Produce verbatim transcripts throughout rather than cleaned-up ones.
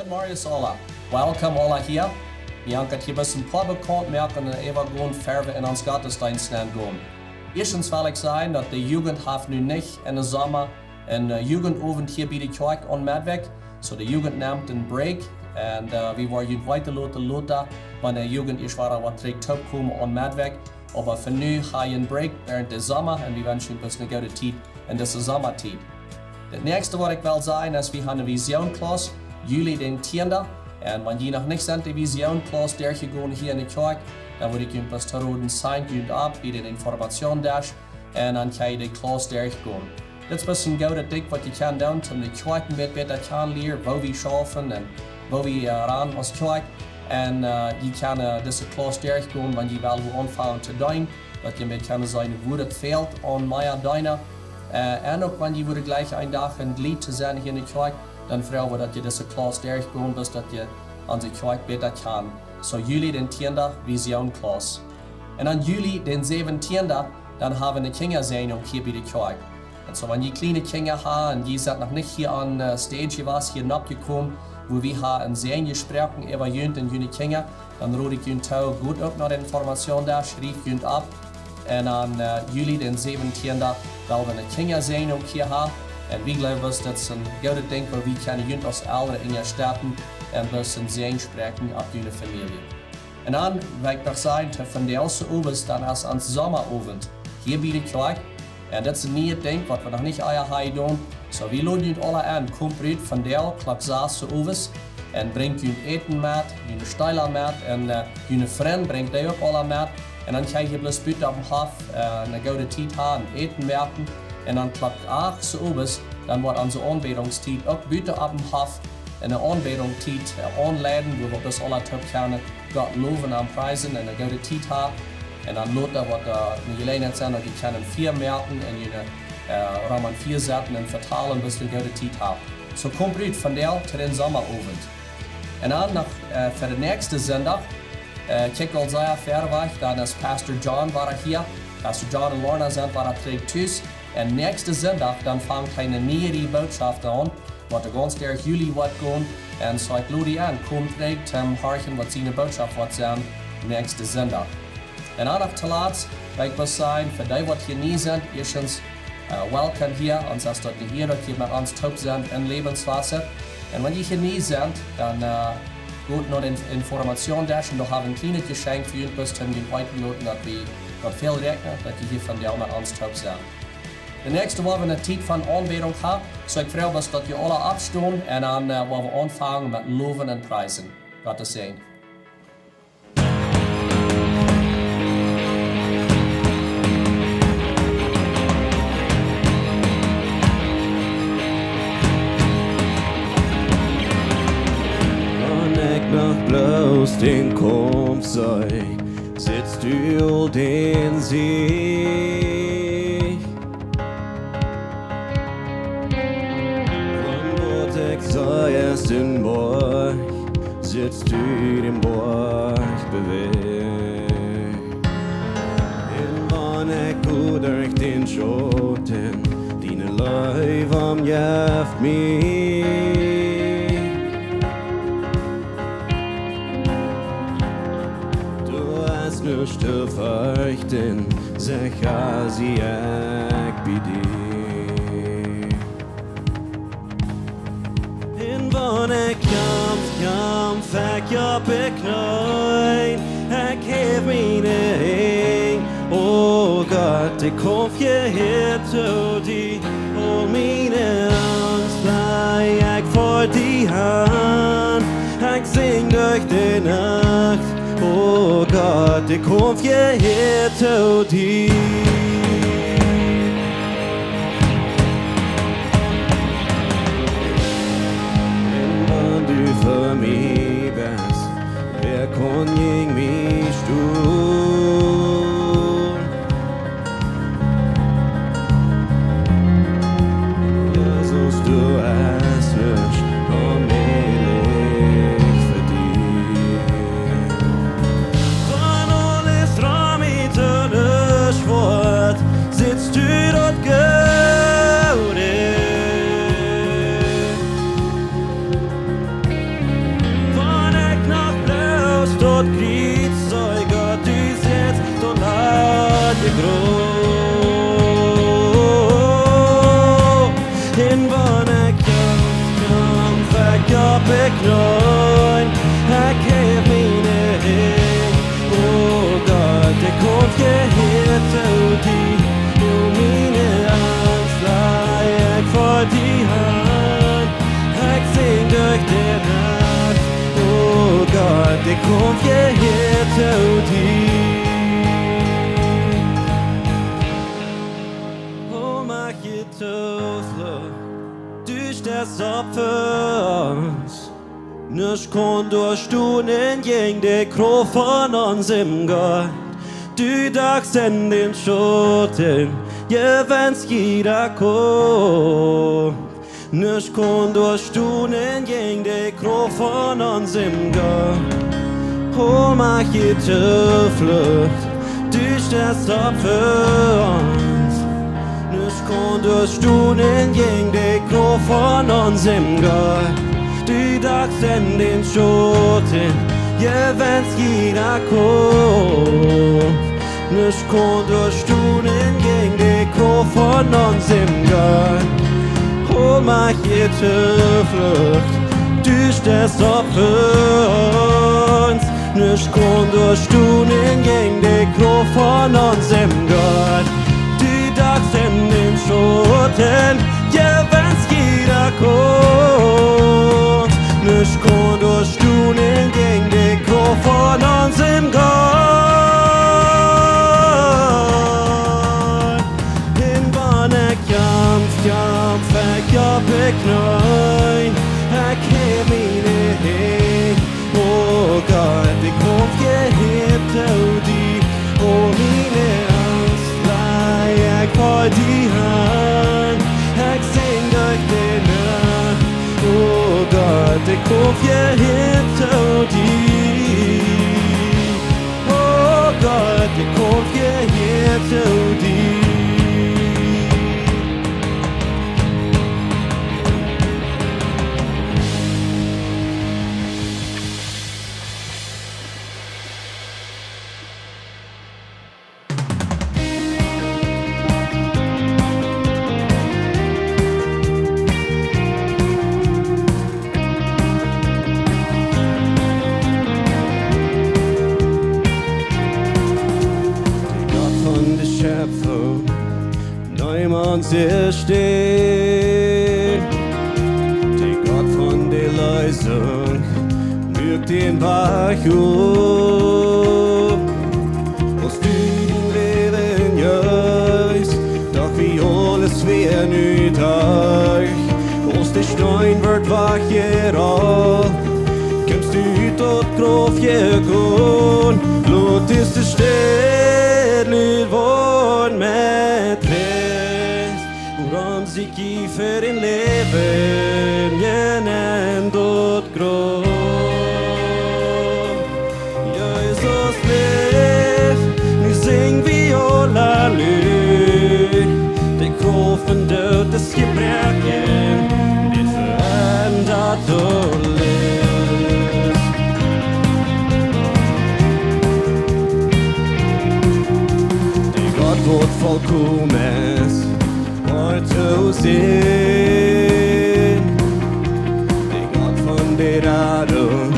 Morjes aula. Welcome aula hia. Wie haben hia bloos een poa bekaunt moaken un äwa gonen ferwe en ons Gottesdeenst nenn gonen. Ieeschtens well ekj sajen, daut de Jugend haft nu nich en de Somma een, äh, Jugendowent hia bie de Kjoakj aun Medwäakj. So de Jugend nemt een Break. Un, äh, wie woaren junt weeten loten lota, wan de Jugend ieescht wada woat trigj toopkomen aun Medwäakj. Oba fa nu ha jie een Break wäarent de Somma un wie wenschen junt bloos eene goode Tiet en dise Sommatiet. Daut näakjste waut ekj well sajen es, wie haben eene Visionsklaus, Juli dän tienden. Un wan jie noch nich sent de Visionsklaus derchjegonen hia en de Kjoakj, dan wudd ekj junt bloos roden, signt junt opp bie dän Informationsdesk un dan kjenn jie de Klaus derchgonen. Dit es bloos een goodet Dinkj waut jie kjennen doonen, om de Kjoakj een bät bäta kjanen lieren, woo wie schaufen un woo wie, äh, ran aus Kjoakj. Un, äh, jie kjennen, äh, dise Klaus derchgonen, wan jie wellen aunfangen to deenen, daut jie mea kjennen seenen, wua daut fält aun mea Deena. Äh, un uk wan jie wudden jlikj een Dach een Jlied to sennen hia en de Kjoakj, dan froagen wie, daut jie dise Klaus derchgonen, bloos daut jie onse Kjoakj bäta kjanen. So Juli dän tienden, Visionsklaus. Un dan Juli dän säwentieenden, dan haben wie eene Kjinjasäajnunk hia bie de Kjoakj. Un so, wan jie kjliene Kjinja haben un jie sent noch nich hia aun, äh, stage jewast, hia nopp jekomen, wua wie haben een Säajen jesproaken äwa junt un june Kjinja, dan rod ekj junt too, got uk no dän Informationsdesk, schrieft junt opp. Un dan, äh, Juli dän säwentieenden, well wie eene Kjinjasäajnunk hia haben. Un wie jleewen, daut es een goodet Dinkj, wua wie kjennen junt aus Elren unjastetten un bloos een Säajen spräakjen opp june Famielje. Un dan, waut ekj noch sajen, to vondoag soo owes, dan es ons Sommaowent hia bie de Kjoakj. Un dit es een nieet Dinkj, waut wie noch nich ea haben jedonen. So, wie loden junt aula en, komt rut vondoag, Klock sas soo owes. Un brinjt jun Äten met, june Steela met, un, äh, june Frind brinjt dee uk aula met. Un dan kjenn jie bloos buten oppem Hoff, äh, eene goode Tiet haben, Äten moaken. Un dan Klock acht soo owes, dan woat onse Aunbädungstiet uk buten oppem Hoff. Eene Aunbädungstiet, äh, aunleiden, wua wie bloos aula toop kjennen Gott lowen un priesen un eene goode Tiet haben. Un dan lota woat, äh, eene Jeläajenheit sennen, daut jie kjennen Fia moaken un june, äh, rom een Fia setten un vetalen, bloos eene goode Tiet haben. So komt rut vondoag to dän Sommaowent. Un dan noch, äh, fa dän näakjsten Sindach, äh, kjikj aul sea wiet wajch, dan es Pastor John wada hia. Pastor John un Lorna sent wada trigj tus. Un näakjsten Sindach, dan fangt hee eene niee Rieej Bootschoft aun, waut de gaunze Juli woat gonen. Un so ekj lod junt en, komt trigj, toom horchen, waut siene Bootschoft woat sennen, näakjsten Sindach. Un dan noch toolatst, well ekj bloos sajen, fa dee waut hia nie sent, ieeschtens, äh, welcome hia, ons es daut eene Ea, daut jie met ons toop sent en Lebenswasser. Un wan jie hia nie sent, dan, äh, got no dän Informationsdesk un doa haben wie een kjlienet Jeschenkj fa junt, bloos toom junt weeten loten, daut wie daut väl räakjnen, daut jie hia vondoag met ons toop sent. De näakjste woa wie eene Tiet von Aunbädunk haben, so ekj froag bloos, daut jie aula oppstonen un dan, äh, woa wie aunfangen met lowen un priesen. Gott säajen. Wan ekj noch bloos dän Kaumf see, sitst du aul dän Sieg. Wan waut ekj see es dän Boajch, sitst du dän Boajch bewäajen. Un wan ekj go derch dän Schauten, diene Leew omjeft mie. Doa es nuscht to ferchten, secha sie ekj bie die. Un wan ekj kjamf, kjamf ekj opp de Kjneeen, ekj häw miene Henj. O Gott, de Kaumf jehieet to die. Aul miene Angst laj ekj ver die han. Ekj sinj derch de Nacht. O Gott, de Kaumf jehieet to die. Un wan du fa mie best, wäa kaun jäajen mie stonen? Jesus, doa es nuscht onmäajlich fa die. Wan aules rom mie to nuscht woat, sitst du daut goot. Jebrocht. Un wan ekj kjamf, kjamf ekj opp de Kjneeen, ekj häw miene Henj. O Gott, de Kaumf jehieet to die. O miene Angst laj ekj ver die han. Ekj sinj derch de Nacht. O Gott, de Kaumf jehieet to die. O, moak die Tooflucht, du steist opp fa ons. Nuscht kaun doa stonen jäajen de Krauft von onsem Gott. Du dachst en dän Schoten, jewenst jieda Kaumf. Nuscht kaun doa stonen jäajen de Krauft von onsem Gott. O, moak die Tooflucht, du steist opp fa ons. Nuscht kaun doa stonen jäajen de Krauft von onsem Gott. Du dachst en dän Schoten, jewenst jieda Kaumf. Nuscht kaun doa stonen jäajen de Krauft von onsem Gott. O, moak die Tooflucht, du steist opp fa ons. Nuscht kaun doa stonen jäajen de Krauft von onsem Gott. Du dachst en dän Schoten, jewenst jieda Kaumf. Nuscht kaun doa stonen jäajen de Krauft von onsem Gott. Un wan ekj kjamf, kjamf ekj opp de Kjneeen, ekj häw miene Henj. O Gott, de Kaumf jehieet to die. O miene Angst laj ekj ver die han. Ekj sinj derch de Nacht. O Gott, de Kaumf jehieet to die. O Gott, de Kaumf jehieet to die. De Gott von de Schepfunk, neem ons Städ. De Gott von de Leesunk, muak dän Wajch op. Aus du dien Läwen jeefst, doch wia aules wada nu derch. Aus de Steen wort wajchjerolt, kjemst du ut daut Grauf jegonen. Lot dise Städ lud woaren met Rest. Wuarom sieekj jie fa een Läwen en daut Grauf? Jesus läft, nu sinj wie aula Lüd. De Krauft von Doot es jebroaken, dit veendat aules. De Gott waut volkomen es, woat to seenen. De Gott von de Radunk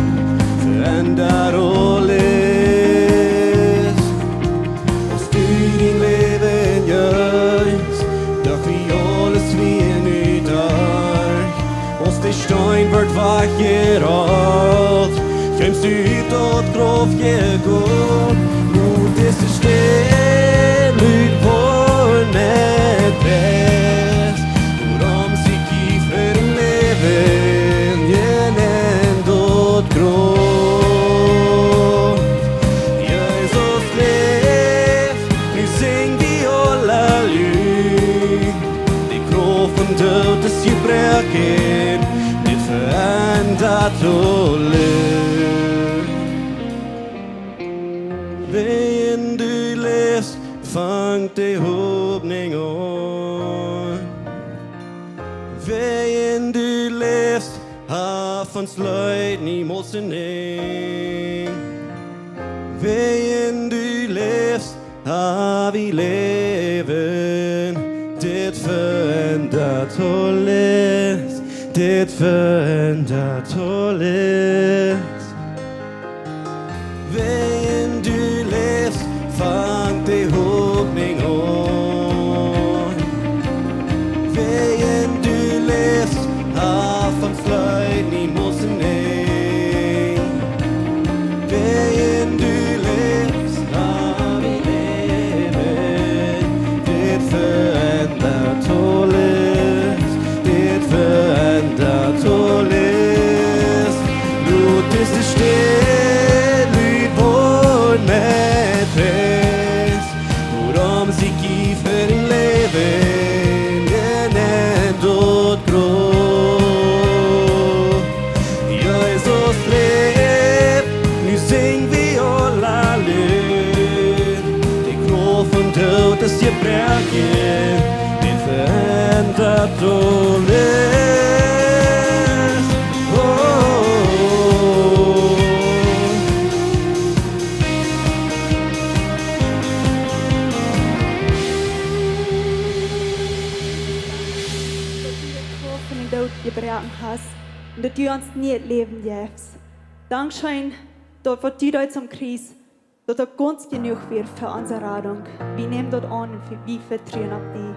veendat aules. Aus du dien Läwen jeefst, doch wia aules wada nu derch. Aus de Steen wort wajchjerolt, kjemst du ut daut Grauf jegonen. Lot dise Städ lud woaren met Rest. Wuarom sieekj jie fa een Läwen en daut Grauf? Jesus läft, nu sinj wie aula Lüd. De Krauft von Doot es jebroaken, dit veendat aules. Wäajen du läfst, fangt de Hopninj aun. Wäajen du läfst, haft ons Leet niemols een Enj. Wäajen du läfst, Awi läwen, dit veendat aules, dit veendat aules. Wan du läfst, fangt de Hopninj aun. Wan du läfst, haft von Fleet niemols een Enj. Wan du läfst, awi läwen, dit veendat aules, dit veendat aules. Lot dise Städ lud woaren met Pries, wuarom sikj jie fa een Läwen en daut Grauf. Jesus läft, nu sinj wie aula Leet. De Krauft vom Doot es jebroaken, dit veendat aules. Oh, oh, oh. Daut du de Krauft von dän Doot jebroaken hast un daut du ons nieet Läwen jefst. Dankscheen, daut waut du deetst aum Kjriez, daut daut gaunz jenuach wia fa onse Radunk. Wie nämen daut aun un wie vetruen opp die.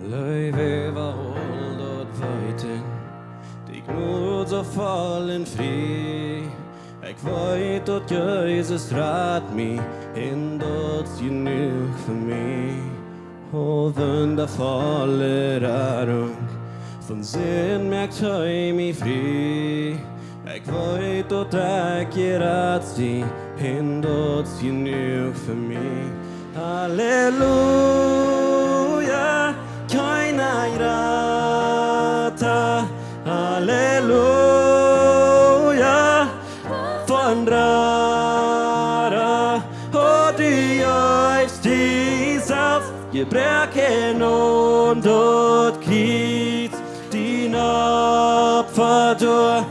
Leew, äwa aul daut weeten, de Jnod soo voll un frie. Ekj weet, daut Jesus rat mie, un daut es jenuach fa mie. O wundavolle Radunk, von Sind moakt hee mie frie. Ekj weet, daut ekj jerat sie, un daut es jenuach fa mie. Halleluja, kjeena jrata. Halleluja, von Rara, o du jeefst die selfst jebroaken aun daut Kjriez. Dien Opfa doa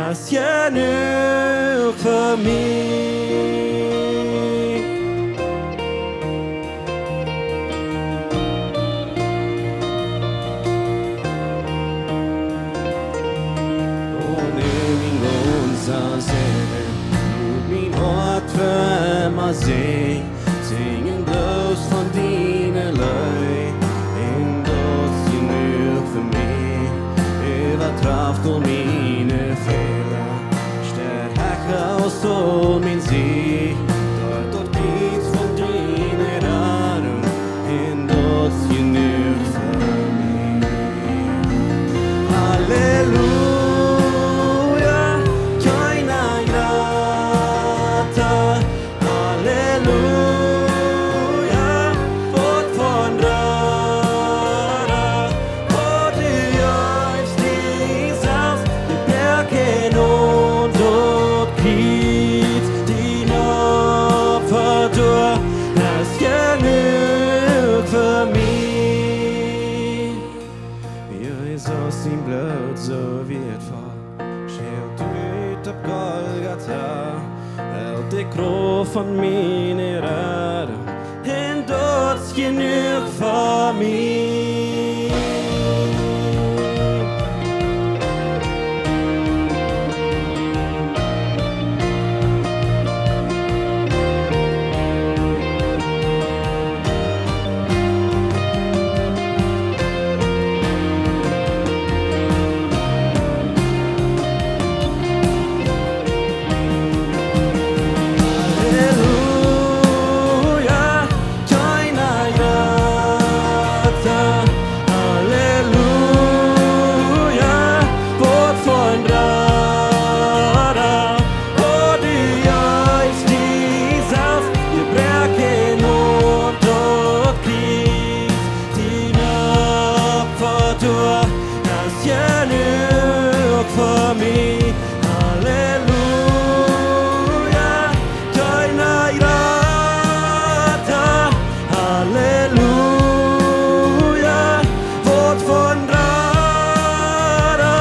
es jenuach fa mie. O, nemm mien gaunza Seel, lot mien Hoat fa emma sinjen, sinjen bloos von diene Leew, un daut es jenuach fa mie. Äwatraft aul miene Fäla, steit hecha aus aul mien Sied, doa daut Kjriez von diene Radunk, un daut es jenuach fa mie. Halleluja, kjeena jrata. Halleluja, woat von Rara, o du jeefst die selfst jebroaken aun daut Kjriez. Dien Opfa doa es jenuach fa mie. Jesus sien Bloot soo wieetvoll, schelt ut opp Golgata, helt de Krauft von miene Radunk, un daut es jenuach fa mie. Halleluja, kjeena jrata. Halleluja, woat von Rara, o du jeefst die selfst jebroaken aun daut Kjriez. Dien Opfa doa es jenuach fa mie. Halleluja, kjeena jrata. Halleluja, woat von Rara,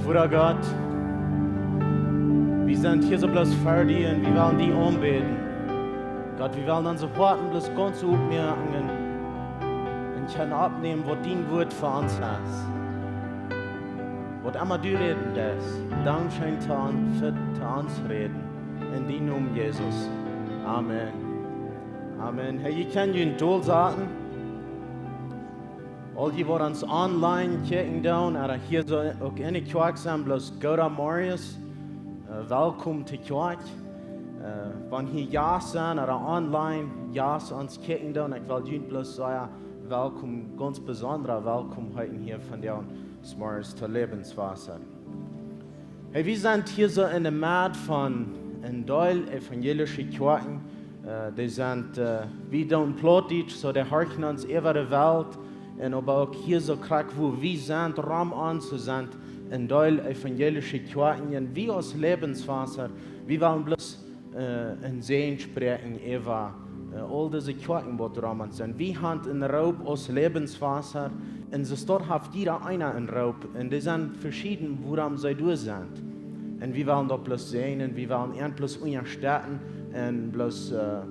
Voda Gott, wie sent hia soo bloos fa die un wie wellen die aunbäden. Gott, wie wellen onse Hoaten bloos gaunz opmoaken un kjennen oppnämen, waut dien Wuat fa ons es. Waut emma du räden deist, dan schient to ons, to ons räden. En dien Nomen, Jesus. Amen. Amen. Hey, jie kjennen junt dolsaten. Aul jie, waut ons online kjikjen doonen, ooda hia soo uk enne Kjoakj sent, bloos gooden Morjes, äh, welkom to Kjoakj. Äh, wan hia Jast sent ooda online Jast ons kjikjen doonen, ekj well junt bloos sajen, welkom, gaunz besondra Welkomheiten hia von dän Morjes to Lebenswasser. Hey, wie sent hia soo enne Medd von een Deel evangelische Kjoakjen. Äh, dee sent, äh, wie doonen Plautdietsch, soo dee horchen ons äwa de Welt. Un oba uk hia soo krakjt, wua wie sent, rom ons, soo sent een Deel evangelische Kjoakjen. Un wie aus Lebenswasser, wie wellen bloos, äh, een Säajen spräakjen äwa, äh, aul dise Kjoakjen, waut rom ons sent. Wie haben een Roop aus Lebenswasser. Un soo doa haft jieda eena een Roop. Un dee sent veschieden, wuarom see doa sent. Un wie wellen daut bloos seenen, wie wellen an bloos unjastetten un bloos, äh,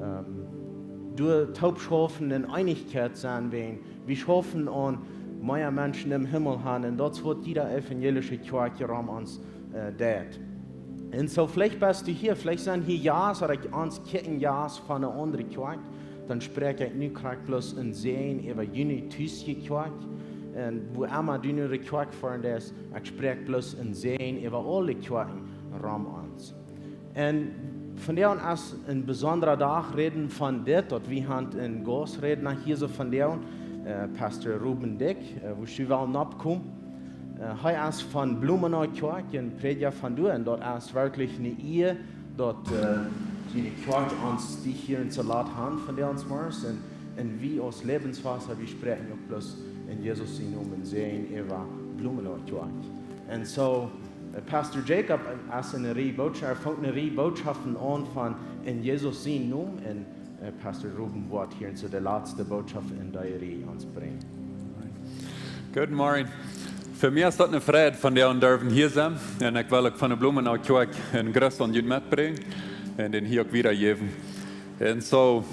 ähm, doa toop schaufen un Eenichkjeit sennen, wan wie schaufen aun mea Menschen em Himmel haben. Un daut es waut jieda evangelische Kjoakj rom ons, äh, deit. Un soo, veleicht best du hia, veleicht sent hia Jast, ooda ekj ons kjikjen Jast von eene aundre Kjoakj. Dan spräakj ekj nu krakjt bloos een Säajen äwa june Tus Kjoakj. Un wua emma du no de Kjoakj foascht, ekj spräakj bloos een Säajen äwa aule Kjoakjen rom ons. Un vondoag es een besondra Dach, räden von dit, daut wie haben een Gausträdna hia soo vondoag, äh, Pastor Ruben Dyck, äh, wua wie wellen oppkomen. Äh, hee es von Blumenau Kjoakj, een Prädja von doa, un daut es werkjlich eene Ea, daut, äh, dee Kjoakj ons dee hia en Salat haben von dän Morjes. Un, un wie aus Lebenswasser, wie spräakjen uk bloos en Jesus sienen Nomen Säajen äwa Blumenau Kjoakj. Un soo, äh, Pastor Jacob, äh, es eene Rieej Bootschoften, hee fangt eene Rieej Bootschoften aun von en Jesus sienen Nomen. Un, äh, Pastor Ruben woat hia en soo de latste Bootschoft en dee Rieej ons brinjen. Gooden Morjen. Fa mie es daut eene Freid, vondoag derwen hia sennen. Un ekj well uk von de Blumenau Kjoakj een Gruss aun junt metbrinjen un dän hia uk wiedajäwen. Un soo,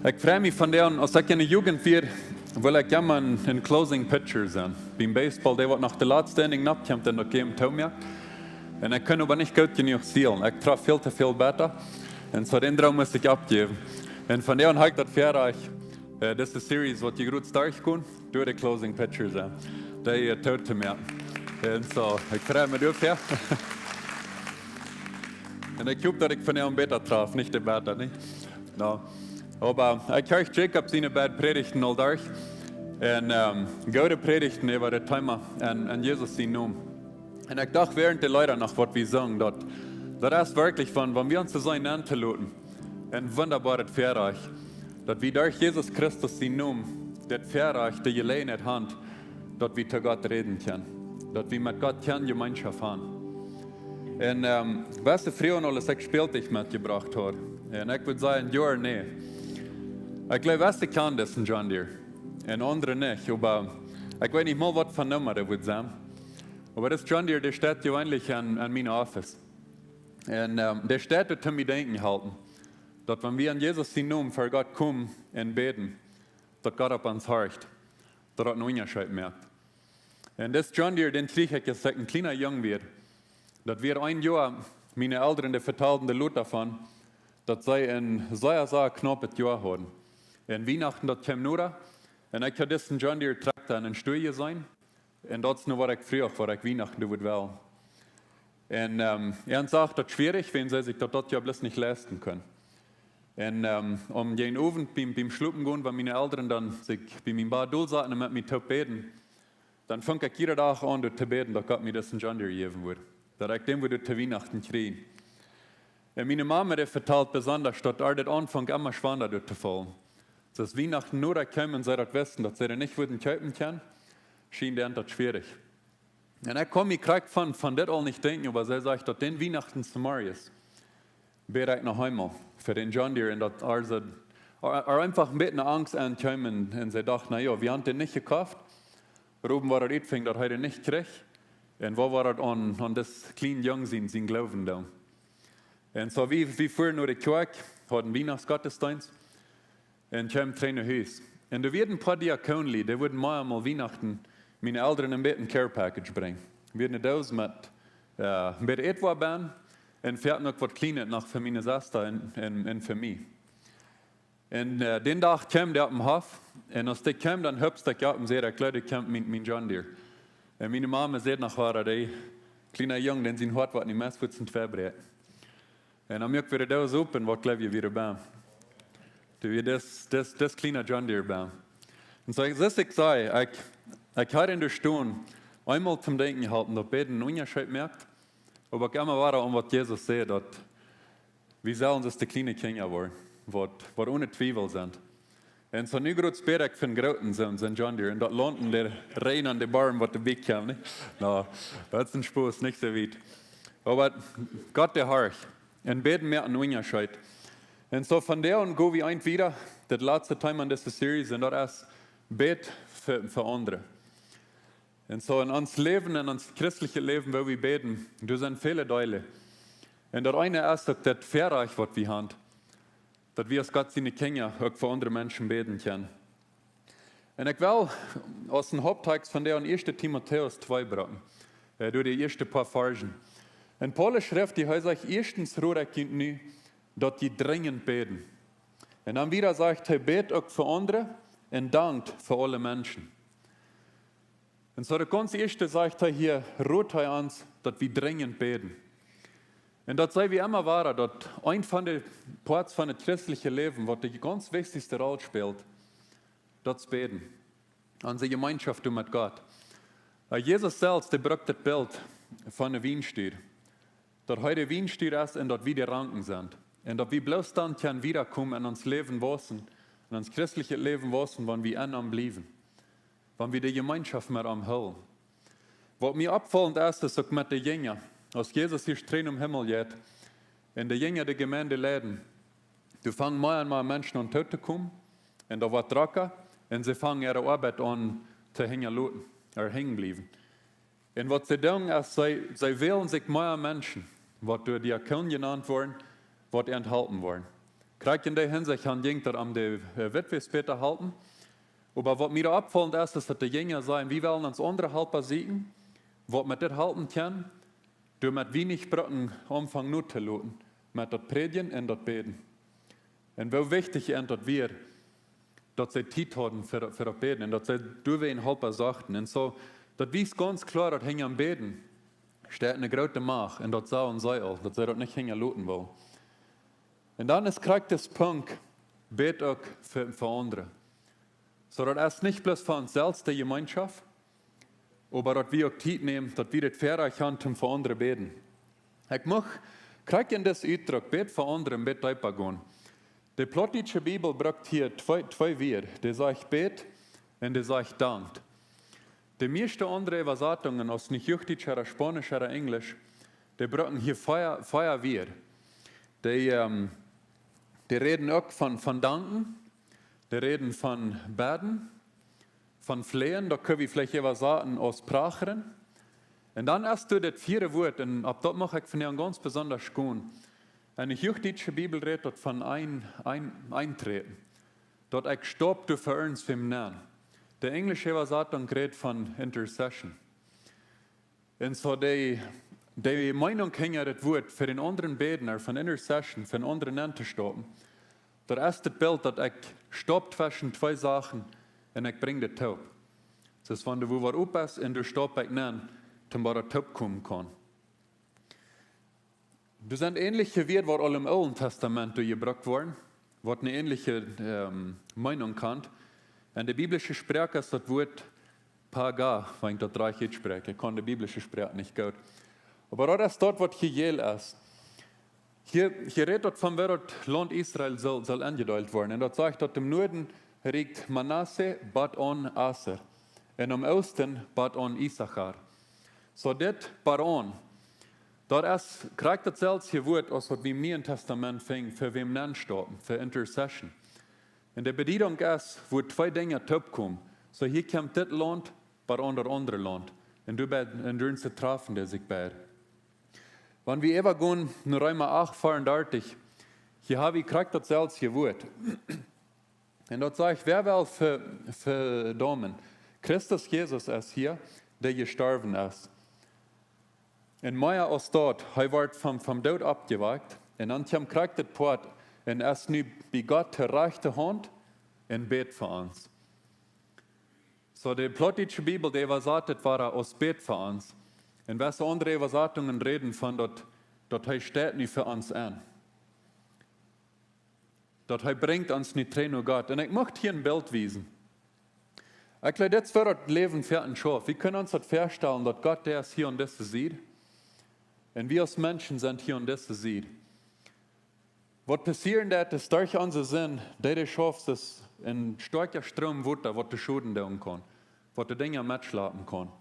ekj frei mie vondoag, aus ekj enne Jugend wia, wull ekj emma een, een closing pitcher sennen. Biem Baseball, dee waut no de latste Inning nopp kjemt un daut Game tomoakt. Un ekj kunn oba nich goot jenuach zielen. Ekj trof väl too väl Bäta. Un soo dän Droom must ekj oppjäwen. Un vondoag hab ekj daut Väarajcht, äh, dise Series, waut jie krakjt derchgonen, doa de closing pitcher sennen. Dee, äh, toop to moaken. Un soo, ekj frei mie doafäa. Un ekj hop, daut ekj vondoag bäta trof, nich de Bäta, nä? No. Oba ekj hia Jacob siene beid Prädichten aul derch. Un, ähm, goode Prädichten äwa daut Thema en, en Jesus sienen Nomen. Un ekj docht wäarent de Leeda noch, waut wie sungen, daut, daut es werkjlich von, wan wie ons soo sennen aun to loten, een wundaboaret Väarajcht, daut wie derch Jesus Christus sienen Nomen daut Väarajcht, de Jeläajenheit haben, daut wie to Gott räden kjennen, daut wie met Gott kjennen Jemeenschoft haben. Un, ähm, waut ekj vondoag aules, ekj Spältich metjebrocht haud. Un ekj wudd sajen, jo, nä. Ekj jleew, waut ekj kaun, daut es een John Deere. Un aundre nich, oba ekj weet nich mol, waut fa Numma daut wudd sennen. Oba daut John Deere, dee steit jeweenlich aun, aun mien Office. Un, ähm, dee steit doa toom mie denkjen halpen, daut wan wie en Jesus sienen Nomen ver Gott komen un bäden, daut Gott opp ons horcht, daut daut een Unjascheet moakt. Un daut John Deere, dän kjrieech ekj, aus ekj een kjliena Jung wia. Daut wia een Joa, miene Elren, dee vetalden doa lota von, daut see een sea, sea knappet Joa hauden. Un Wienachten, daut kjeem noda. Un ekj haud disen John Deere Trakjta en een Stua jeseenen. Un daut es nu, waut ekj fruach, waut ekj Wienachten doonen wudd wellen. Un, ähm, eent sach daut schwierich, wiels see sikj daut, daut Joa bloos nich leisten kunnen. Un, ähm, om dän Owent biem, biem schlopen gonen, wan miene Elren dan sikj bie mien Bad dolsauten un met mie toop bäden, dan funk ekj jieda Dach aun doa to bäden, daut Gott mie disen John Deere jäwen wudd. Daut ekj dän wudd to Wienachten kjrieen. Un miene Mame, dee vetalt besonda, daut äa daut aunfunk emma schwanda doa to faulen. Soo aus Wienachten noda kjeem un see daut wisten, daut see daut nich wudden kjeepen kjennen, schien dee daut schwierich. Un ekj kunn mie krakjt von, von dit aul nich denkjen, oba see sajcht, daut dän Wienachtensmorjes bäd ekj noch eemol fa dän John Deere un daut äa, äa, äa eefach een bät Angst aunkjeem un, un see docht, na jo, wie haben dän nich jekoft. Ruben wia daut utfunk, daut hee dän nich kjrieech. Un waut wia daut aun, aun dis kjliena Jung sien, sien Gloowen dan? Un soo, wie, wie fuaren no de Kjoakj, hauden Wienachtsgottesdeenst un kjeemen trigj no Hus. Un doa wieren een poa Diakonen, dee wudden mie eemol Wienachten miene Elren een bät een Care Package brinjen. Wia eene Doos met, äh, een bät Ätwoa bie un veleicht noch waut Kjlienet noch fa miene Sesta un, un, un fa mie. Un, äh, dän Dach kjeem dee opp dän Hoff. Un aus dee kjeem, dan hopst ekj opp un säd: "Ekj jleew, doa kjemt mien, mien John Deere." Un miene Mame säd noch: "Wada, dee kjliena Jung, dän sien Hoat woat nich mea fuaz en twee bräakjen." Un dan muak ekj wada de Doos op un waut jleew jie, wia doa bie? Doa wia dis, dis, dis kjliena John Deere bie. Un soo, soo aus ekj säd, ekj, ekj haud en de Stund eemol toom Denkjen jeholpen, daut bäden een Unjascheet moakt. Oba ekj emma wada aun waut Jesus säd, daut wie sellen aus de kjliene Kjinja woaren, waut, waut one Twiewel sent. Un soo nu groots bäd ekj fa een grooten, soo, soo een John Deere. Un daut launt en de Räajen aun de Boom, waut doabie kjemt, nä? No, daut es een Spos, nich soo wiet. Oba Gott, dee horcht. Un bäden moakt een Unjascheet. Un soo vondoag go wie eent wieda, daut latste Thema en dise Series, un daut es: Bät fa, fa aundre. Un soo en ons Läwen, en ons christeljet Läwen, woo wie bäden, doa sent väle Deelen. Un daut eene es uk daut Väarajcht, waut wie haben, daut wie aus Gott siene Kjinja uk fa aundre Menschen bäden kjennen. Un ekj well aus een Haupttext vondoag en Ieeschte Timotäus twee brucken, äh, doa de ieeschte poa Varzen. Un Paulus schrift, dee, hee sajcht: "Ieeschtens rod ekj junt nu, daut jie drinjent bäden." Un dan wieda sajcht hee: "Bät uk fa aundre un dankt fa aule Menschen." Un soo daut gaunz ieeschte sajcht hee hia, rod hee ons, daut wie drinjent bäden. Un daut seen wie emma wada, daut eent von de Parts von daut christelje Läwen, waut de gaunz wichtichste Roll spält, daut es bäden. Onse Jemeenschoft met Gott. Äh, Jesus selfst, dee brukt daut Bilt von de Wienstock. Daut hee de Wienstock es un daut wie de Ranken sent. Un daut wie bloos dan kjennen wieda komen en ons Läwen wausen, en ons christeljet Läwen wausen, wan wie en am bliewen. Wan wie de Jemeenschoft met am hoolen. Waut mie oppfaulent es, es uk met de Jinja. Aus Jesus hia trigj nom Himmel jeit un de Jinja de Jemeent leiden, doa fangen mea un mea Menschen aun doot to komen. Un daut woat drocker. Un see fangen äare Oabeit aun to hinjaloten, ooda hinjen bliewen. Un waut see doonen es, see, see wälen sikj mea Menschen, waut doa Diakonen jenant woaren, waut an halpen woaren. Krakjt en dee Hinsicht han jinkj daut om de, äh, Witwes bäta halpen. Oba waut mie doa oppfaulent es, es daut de Jinja sajen: "Wie wellen ons aundre Halpa sieekjen, waut met dit halpen kjennen, doamet wie nich brucken aunfangen notoloten met daut Prädjen un daut Bäden." Un woo wichtich an daut wia, daut see Tiet hauden fa, fa daut Bäden un daut see doawäajen Halpa sochten. Un soo, daut wiest gaunz kloa, daut hinjam Bäden steit eene groote Macht un daut sach ons aul, daut see daut nich hinjaloten wullen. Un dan es krakjt dis Punkt: Bät uk fa, fa aundre. Soo daut es nich bloos fa ons selfst de Jemeenschoft, oba daut wie uk Tiet nämen, daut wie dit Väarajcht han toom fa aundre bäden. Ekj mucht krakjt en disen Utdruck, bät fa aundre, een bät deepa gonen. De plautdietsche Bibel brukt hia twee, twee Wieed. Dee sajcht bät un dee sajcht dankt. De mieeschte aundre Äwasatungen, aus nich Huachdietsch ooda Spaunisch ooda Enjlisch, dee brucken hia vea, vea Wieed. Dee, ähm, dee räden uk von, von danken, dee räden von bäden, von fleehen, daut kjenn wie veleicht äwasaten aus prachren. Un dan es doa daut vieede Wuat, un opp daut mucht ekj vondoag gaunz besonda gonen. En de Huachdietsche Bibel rät daut von een, een, eenträden. Daut ekj stap doa fa irjentwäm nenn. De enjlische Äwasatunk rät von intercession. Un soo de, de Meenunk hinja daut Wuat fa dän aundren bäden, ooda von intercession, fa dän aundren nenn to stapen, daut es daut Bilt, daut ekj stap tweschen twee Sachen un ekj brinj daut toop. Daut es, wan doa waut opp es un doa stap ekj nenn, toom waut toop komen kaun. Doa sent änelje Wieed, waut aul em Oolen Tastament doa jebrukt worden, waut eene änelje, ähm, Meenunk haft. En de biblische Sproak es daut Wuat Paga, wan ekj daut rajcht utspräakj. Ekj kaun de biblische Sproak nich goot. Oba daut es daut, waut hia jeel es. Hia, hia rät daut von, woo daut Launt Israel saul, saul enjedeelt woaren. Un daut sajcht, daut em Nuaden rieekjt Manasse bat aun Aser. Un em Oosten bat aun Issachar. Soo dit bat aun, daut es krakjt daut selwje Wuat aus waut wie em Nieen Tastament finjen, fa wäm nenn stapen, fa intercession. Un de Bediedunk es, wua twee Dinja toop komen. Soo hia kjemt dit Launt bat aun daut aundre Launt. Un doa bie, un doa to trafen, dee sikj bie. Wan wie äwa gonen no Reema acht veeaundartich, hia hab wie krakjt daut selwje Wuat. Un daut sajcht, wäa well ve-, vedaumen? Christus Jesus es hia, dee jestorwen es. Un mea aus daut, hee wort vom, vom Doot oppjewakjt. Un dan kjeem krakjt daut Poat un es nu bie Gott to rajchte Haunt un bät fa ons. Soo, de plautdietsche Bibel, dee äwasat daut wada aus bät fa ons. Un wesse aundre Äwasatungen räden von daut, daut hee steit nu fa ons aun. Daut hee brinjt ons nu trigj no Gott. Un ekj mucht hia een Bilt wiesen. Ekj jleew, dit es fa daut Läwen fa een Schof. Wie kjennen ons daut väastalen, daut Gott, dee es hia aun dise Sied. Un wie aus Menschen sent hia aun dise Sied. Waut passieren deit, es derch onse Sind, dee, dee schauft es een stoakja Stroom Wota, waut de Schoden doonen kaun, waut de Dinja metschlapen kaun.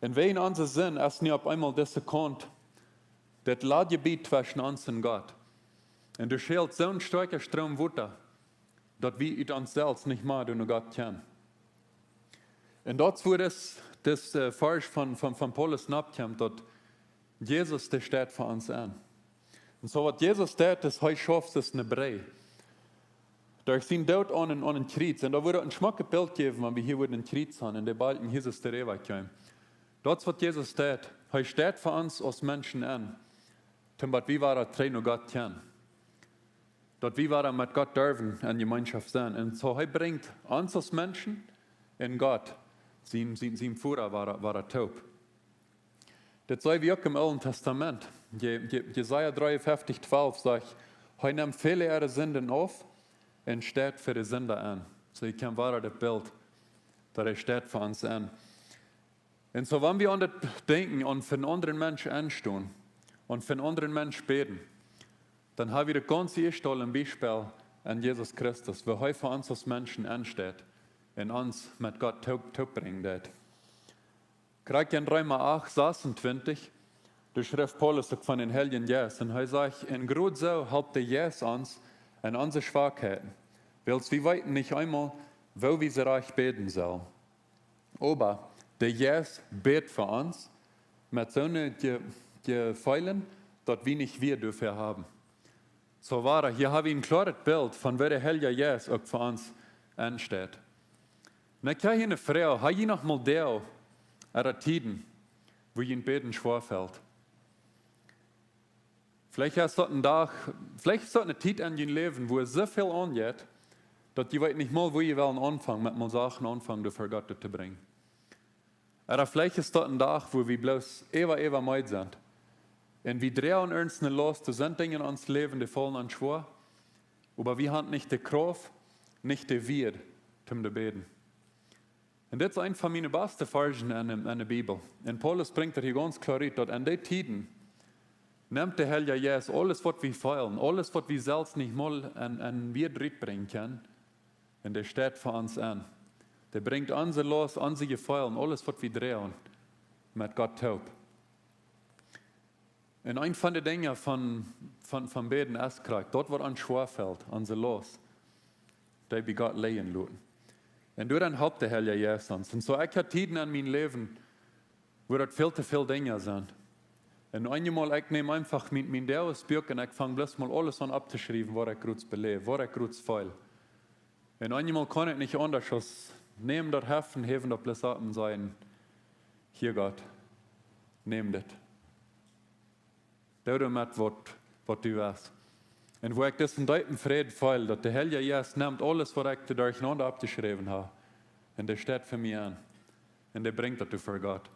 Un wäajen onse Sind es nu opp eemol dise Kaunt, daut Ladjebiet tweschen ons un Gott. Un doa schält soon stoakja Stroom Wota, daut wie ut ons selfst nich mea no Gott kjennen. Un daut es wua dis, dis, äh, Varsch von, von, von Paulus nopp kjemt, daut Jesus, dee steit fa ons aun. Un soo waut Jesus deit, es, hee schauft es eene Brigj. Derch sienen Doot aun een, aun een Kjriez. Un doa wudd een schmocket Bilt jäwen, wan wie hia wudden een Kjriez haben, un de Balkjen hia es de Räwa kjeem. Daut es waut Jesus deit. Hee steit fa ons aus Menschen aun. Toom daut wie wada trigj no Gott kjennen. Daut wie wada met Gott derwen enn Jemeenschoft sennen. Un soo, hee brinjt ons aus Menschen un Gott, sien, sien, sien Voda wada, wada toop. Dit seene wie uk em Oolen Tastament. Je-, Je-, Jesaja dreeunfeftich twalf sajcht, hee nemt väle äare Sinden auf un steit fa de Sinda aun. Soo, hia kjemt wada daut Bilt, daut hee steit fa ons aun. Un soo, wan wie aun daut denkjen, aun fa een aundren Mensch enstonen, aun fa een aundren Mensch bäden, dan hab wie daut gaunz ieescht aul een Biespel aun Jesus Christus, woo hee fa ons aus Menschen ensteit un ons met Gott toop, toopbrinjen deit. Krakjt enn Reema acht sasuntwintich, doa schrift Paulus uk von dän Heiljen Jeist. Un hee sajcht, un krakjt soo halpt de Jeist ons enn onse Schwakheiten, wiels wie weeten nich eemol, woo wie rajcht bäden sellen. Oba de Jeist bät fa ons met soone Je-, Jefeelen, daut wie nich Wieed doafäa haben. Soo wada, hia hab wie een kloaret Bilt von woo de Heilja Jeist uk fa ons ensteit. Un ekj hab hia eene Froag, hab jie noch mol Doag ooda Tieden, wua jie bäden schwoa felt? Veleicht es daut een Dach, veleicht es daut eene Tiet enn jun Läwen, wua soo väl aunjeit, daut jie weeten nich mol, wua jie wellen aunfangen, met mol Sachen aunfangen, doa ver Gott to brinjen. Ooda veleicht es daut een Dach, wua wie bloos äwa, äwa meed sent. Un wie droagen irjent eene Laust, doa sent Dinja enn ons Läwen, dee faulen ons schwoa, oba wie haben nich de Krauft, nich de Wieed, om to bäden. Un dit es een von miene baste Varschen enn de, enn de Bibel. Un Paulus brinjt daut hia gaunz kloa rut, daut enn dee Tieden nemt de Heilja Jeist aules, waut wie feelen, aules, waut wie selfst nich mol enn, enn Wieed rutbrinjen kjennen, un dee steit fa ons aun. Dee brinjt onse Laust, onse Jefeelen, aules, waut wie droagen, met Gott toop. Un een von de Dinja von, von, von bäden es krakjt daut, waut ons schwoa felt, onse Laust, dee bie Gott lajen loten. Un doaraun halpt de Heilja Jeist ons. Un soo, ekj hab Tieden enn mien Läwen, wua daut väl to väl Dinja sent. Un eenjemol, ekj neem eefach mien, mien Doagesbuak un ekj fang bloos mol aules aun opptoschriewen, waut ekj krakjt beläw, waut ekj krakjt feel. Un eenjemol kaun ekj nich aundasch aus nämen daut Heft un häwen daut bloos opp un sajen: Hia, Gott, nemm dit. Doo doamet waut, waut du west. Un wua ekj disen deepen Fräd feel, daut de Heilja Jeist nemt aules, waut ekj doa derchenaunda oppjeschräwen hab, un dee steit fa mie aun. Un dee brinjt daut doa ver Gott.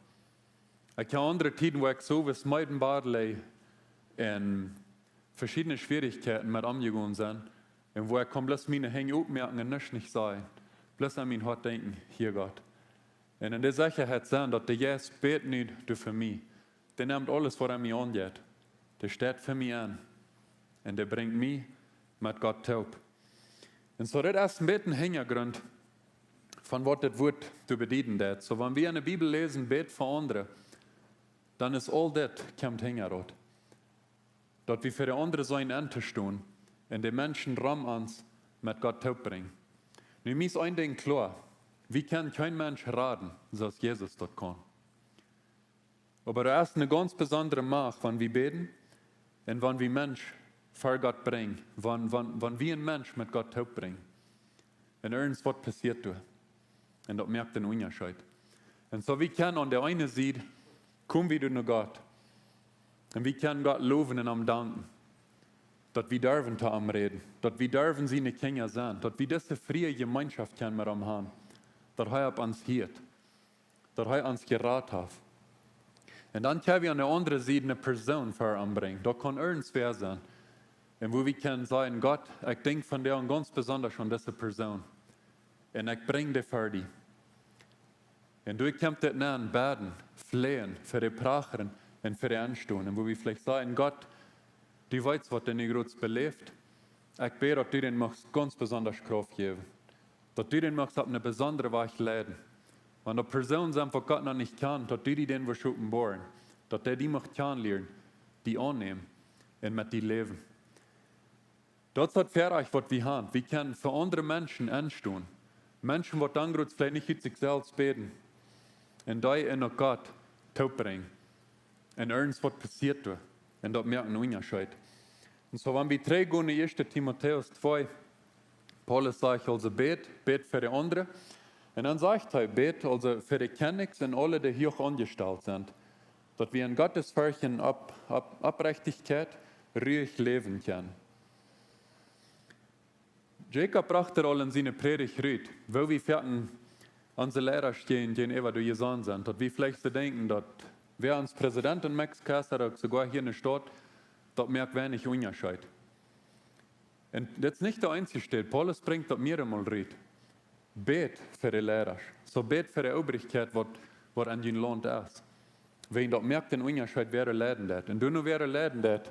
Ekj hab aundre Tieden, wua ekj soo aus meed em Bad läj un veschiedne Schwierichkjeiten met omjegonen sie, un wua ekj kaun bloos miene Henj oppmoaken un nuscht nich sajen, bloos aun mien Hoat denkjen: Hia, Gott. Un enn de Sechaheit sennen, daut de Jeist bät nu doa fa mie. Dee nemt aules, waut aun mie aunjeit. Dee steit fa mie aun. Un dee brinjt mie met Gott toop. Un soo, dit es een bät een Hinjagrunt von waut dit Wuat to bedieden deit. Soo, wan wie enne Bibel läsen: Bät fa aundre, dan es aul dit, kjemt hinjaraun. Daut wie fa de aundre sent entostonen un de Menschen rom ons met Gott toopbrinjen. Nu, mie es een Dinkj kloa: Wie kjennen kjeen Mensch raden, soo aus Jesus daut kunn. Oba doa es eene gaunz besondre Macht, wan wie bäden un wan wie Mensch ver Gott brinjen, wan, wan, wan wie een Mensch met Gott toop brinjen. Un irjent waut passieet doa. Un daut moakt een Unjascheet. Un soo, wie kjennen aun de eene Sied, komen wie no Gott. Un wie kjennen Gott lowen un am danken, daut wie derwen to am räden, daut wie derwen siene Kjinja sennen, daut wie dise frie Jemeenschoft kjennen met am haben, daut hee opp ons hieet, daut hee ons jerat haft. Un dan kjenn wie aun de aundre Sied eene Persoon ver am brinjen. Daut kaun irjentwäa sennen. Un wua wie kjennen sajen: Gott, ekj denkj vondoag gaunz besonda aun dise Persoon. Un ekj brinj dee ver die. Un doa kjemt dit aun, bäden, fleejen, fa dee prachren un fa dee enstonen. Un wua wie veleicht sajen: Gott, du weetst, waut dee nu groots beläft. Ekj bäd, daut du dän muchst gaunz besonda Krauft jäwen. Daut du dän muchst opp eene besondre Wies leiden. Wan doa Persoonen sent, waut Gott noch nich kjanen, daut du die dän wurscht openboaren. Daut dee die mucht kjanen lieren, die aunnämen un met die läwen. Daut es daut Väarajcht, waut wie haben. Wie kjennen fa aundre Menschen enstonen. Menschen, waut dan groots veleicht nich ut sikj selfst bäden. Un dee un uk Gott toop brinjen. Un irjent waut passieet doa. Un daut moakt een Unjascheet. Un soo, wan wie trigjgonen no ieeschte Timotäus twee, Paulus sajcht aulsoo: Bät, bät fa de aundre. Un dan sajcht hee: Bät aulsoo fa de Kjennichs un aule, dee huach aunjestalt sent, daut wie en Gottesforcht un Opp-, Opp-, Opprechtichkjeit ruich läwen kjennen. Jacob brocht et aul en siene Prädicht rut, woo wie foaken onse Leida jäajen, jäajenäwa doa jesonnen sent, daut wie veleicht soo denkjen, daut wäa ons Präsident en Mexiko es, ooda uk soogoa hia en de Staut, daut moakt weinich Unjascheet. Un dit es nich de eensje Städ, Paulus brinjt daut mearemol rut. Bät fa de Leida, soo bät fa de Obrichkjeit, waut, waut en jun Launt es. Wiels daut moakt een Unjascheet, wäa doa leiden deit. Un doano wäa doa leiden deit,